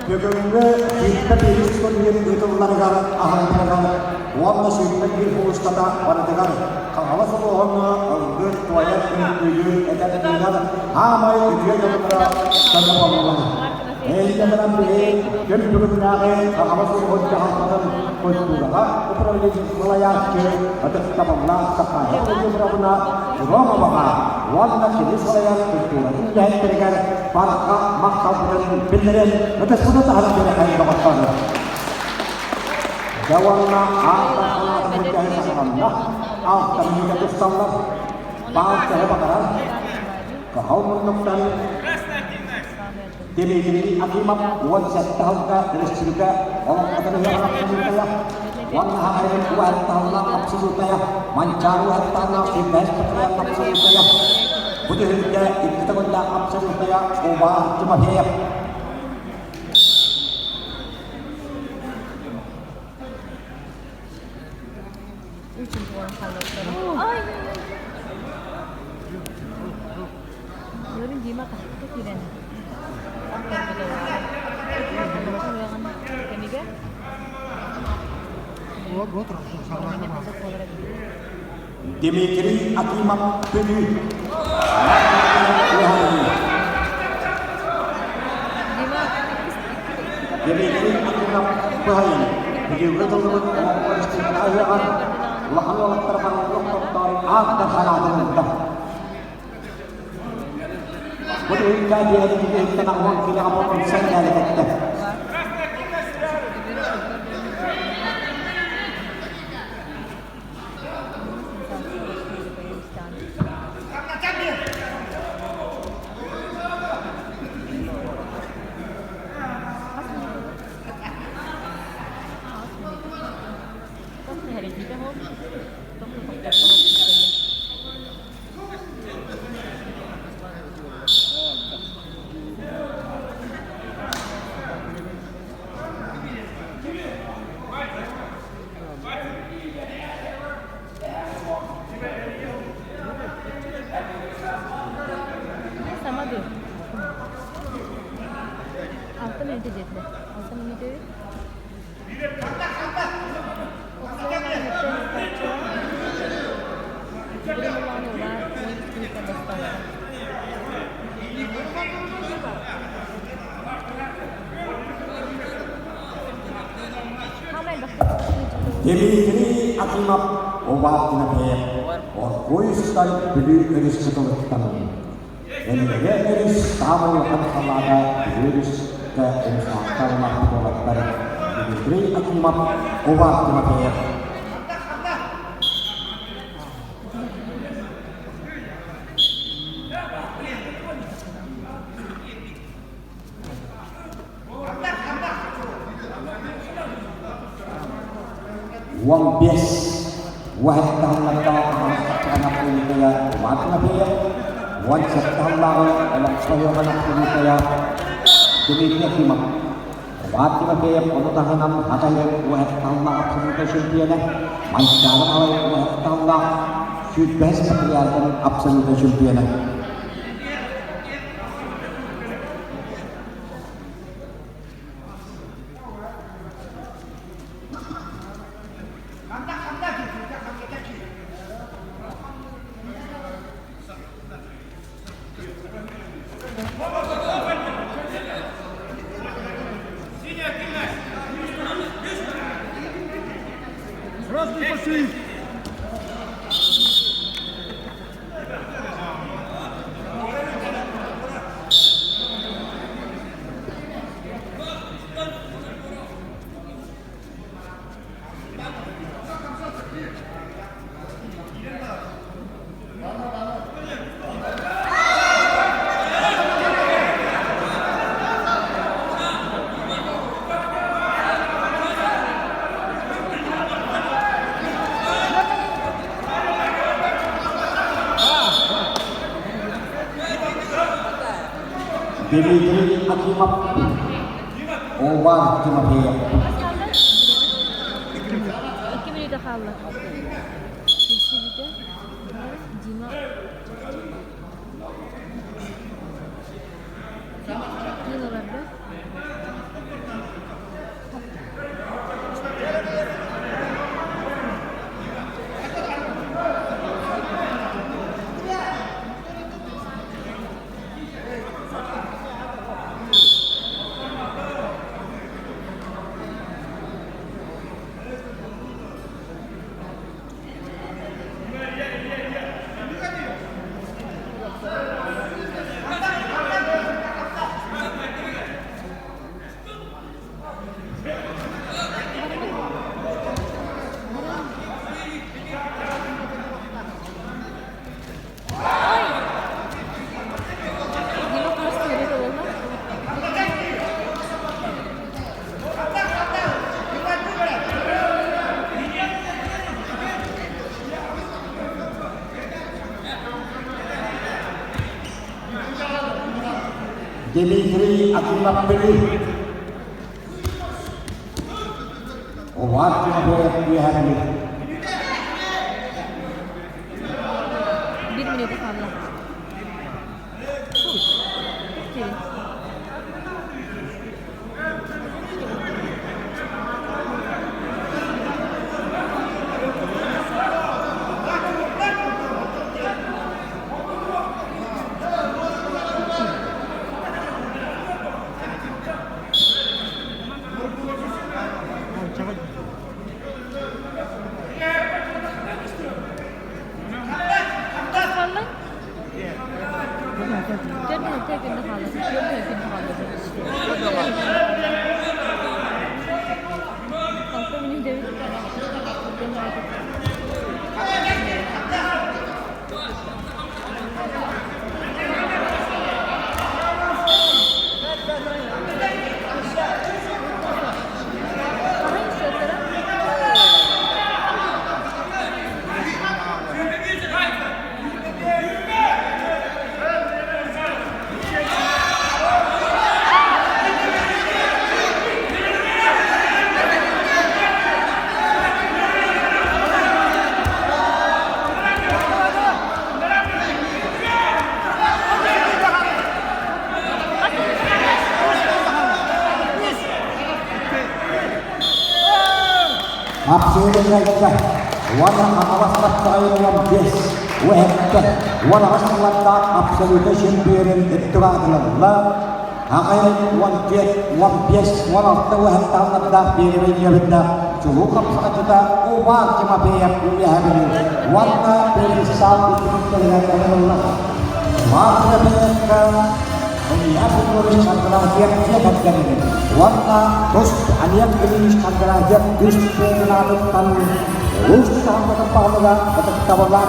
Бүгүҥҥү 21 турнир ыытылларыгар аһылларыгар уонна 21 устата барытыгар Хаҥалас улууһун ыллыыр-туойар, үҥкүүлүүр, этэр-тыынар аамай үтүө дьонноро дьоно буоллулар. Эйгэ гынан биһи күн бүгүннээҕи Хаҥалас улууһун дьаһалтатын культураҕа управлениетын салайааччы ытыктабыллаах Сахая Владимировна Громоваҕа уонна кини салайар культуратын үлэһиттэригэр барҕа махталбытын биллэрэн ытыспытын таһынан биэрэхэйин доҕоттору. Дьэ уонна ааттар санаатын былдьаһыы саҕаланна. Алтан мүнүүтэ тусталлар. Баал төһө баҕарар. Кыһыл муннуктан Дмитрий Акимов 17 сылга өрөспүүбүлүкэ олоҥхотун ыһыаҕын абсолютая уонна хаһайын уһаттаһыллаах абсолютая Манчаары уһаттааннаах сүүрбэһис патриарх абсолютая Бу түһүлгэ икки төгүллээх абсолютая Увар Тимофеев. Ай! Дима таһыкка киирэн кэмигэр Дмитрий Акимов Бүлүү. Дмитрий Акимов Быһайын Бүлүүгэ тыллыбыт олоҥхо республика ыһыаҕар улахан уолаттар барыллык тохтоон ааттар хараатын ылда. Бу түһүлгэ диэри киһиттэн аҕыһын килэҕэ буолумсан кээлэтэттэ. Сама дуо? Алта мүнүүтэ диэтилэр. Алта мүнүүтэ Дмитрий Акимов Увар Тимофеев оргууй сытар Бүлүү өрүс кытылыттан Эмигэ өрүс саамай улахан салаата Бүлүү өрүскэ умсаахтар улахан уолаттар Дмитрий Акимов Увар Тимофеев. 15 уһаттаһаллардаах хаһаайыстыбаҕа Иван Тимофеев, 17 сыллааҕы олоххо ыһыаҕын активистара Дмитрий Акимов. Иван Тимофеев ону таһынан Хатайын уһаттаһаллаах абсолютнай чемпиона, Манчаары Малай уһаттаһаллаах 25 патриархын абсолютнай чемпиона. Красный пошли! Дмитрий Акимов, Увар Тимофеев. Икки мүнүүтэ хаалла. Килсибитэ Дима тыын ыларда. Дмитрий Акимов Бүлүү. Увар Тимофеев Үөһээ Бүлүү. Биир мүнүүтэ хаалла. Киирин. Хаалла? 4 мүнүүтэ күндү хаалла. 4 мүнүүтэ хаалла. 6 мүнүүтэ Хаһан счеттара? Апсыырынайга уонна Хаҥалас Баттаҕайын 15 уһэттэ 18 сыллардаах абсолютнай чемпионун өттүгаатылалла Аҕай 14, 15, 16 уһэттэ аллардаах биэрэбэй ньыабыннаах чулуу хапсаҕаччыта Увар Тимофеев Үөһээ Бүлүү уонна Пересал үтүмүктэригэр ыҥырыллар. Увар Тимофеевка Илья Петрович Кондратьев дьиэ кэргэнин уонна тус Олег Ильич Кондратьев үс аатыттан улуус дьаһалтатын баһылыга ытыктабыллаах.